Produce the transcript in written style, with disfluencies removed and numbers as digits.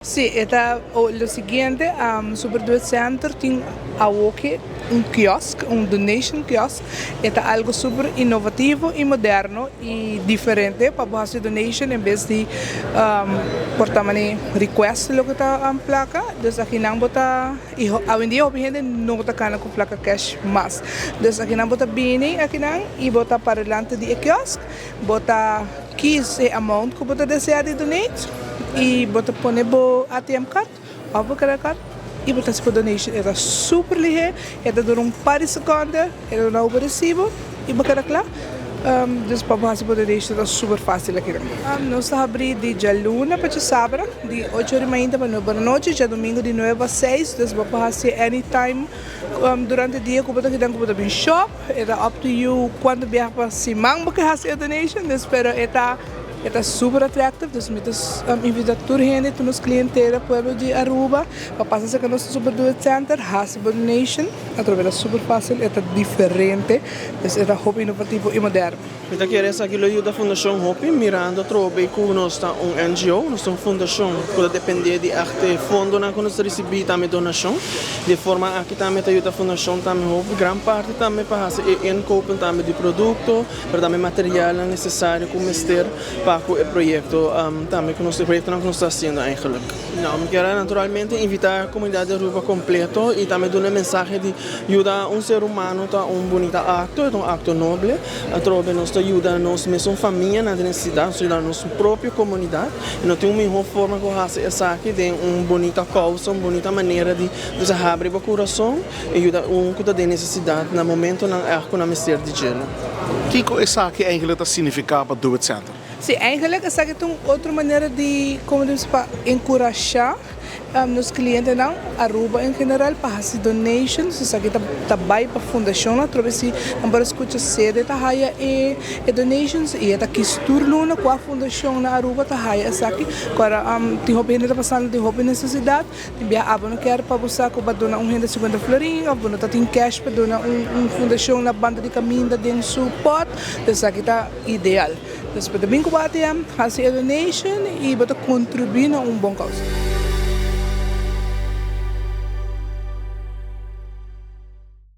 Si, e ta lo siguiente, Super Do It Center tin awoki un kiosk, un donation kiosk. E ta algo super innovativo y moderno y diferente pa bo haci donation en bes di por ta mane request loke ta placa. Dus akinan bo ta, y awendia hopi hende no ta cana cu placa cash mas. Dus akinan bo ta bini akinan y bo ta para delante di e kiosk, bo ta kies e amount cu bo ta desea di donate y bo ta pone bo ATM card of bo credit card y bo ta haci bo donation. E ta super lihe, e ta dura un par di seconde, e ta duna bo recibo y bo keda cla. Dus pa bo haci bo donation ta super facil aki. Nos ta habri di djaluna pa djasabra di ocho ora y mainta pa nuebe ora nochi, djadomingo di nuebe pa seis, dus bo por haci anytime durante dia cu bo ta kidan cu bo ta bin shop. E ta up to you cuanto biaha pa siman bo ke haci e donation, dus pero e ta e ta super attractive, dus mi ta invita tur hende, tur nos clientela, pueblo di Aruba pa pasa cerca nos Super Do It Center, haci bo donation, atrobe ta super facil, e ta diferente, dus e ta hopi innovativo y moderno. Mi ta kere esaki lo yuda Fundacion hopi mirando atrobe cu nos ta un NGO, nos ta un fundacion cu ta depende di echt e fondonan cu nos ta ricibi tambe donacion. Di e forma aki tambe ta yuda Fundacion tambe hopi gran parti tambe pa haci e inkopen tambe di producto, pero tambe materialnan necesario cu mester pa cu e proyecto tambe cu nos e proyectonan cu nos ta haciendo eigenlijk. No, mi kier a naturalmente invita comunidad di Aruba completo y tambe duna e mensahe di yuda un ser humano ta un bunita acto, e ta un acto noble. Atrobe nos ta yuda nos mesun famianan den nesesidat, nos ta yuda nos propio komunidat i no tin un mihó forma ku hasi esaki den un bunita kousa, un bunita manera di bisa habri bo kurason i yuda un ku ta den nesesidat na momentonan ègt ku nan mester di djele. Kiko esaki eigenlijk ta signifiká pa Do It Center? Sí, eigenlijk esaki ta un otro manera di, komo ta bisa, pa enkurashá Nos clientenan, Aruba en general, pa haci donations, esaki ta ta bay pa fundacionnan, atrobe si nan por a scucha sede ta haya e e donations y e ta kies tur luna cua fundacion na Aruba ta haya esaki, cu ora tin hopi hende ta pasando den hopi necesidad, tin bia abo no kier pa bo sa cu bo a duna un hende 50 florin of bo no ta tin cash pa duna un un fundacion na banda di caminda den su pot, esaki ta ideal. Pues bo ta bin cu bo ATM, haci e donation y bo ta contribui na un bon causa.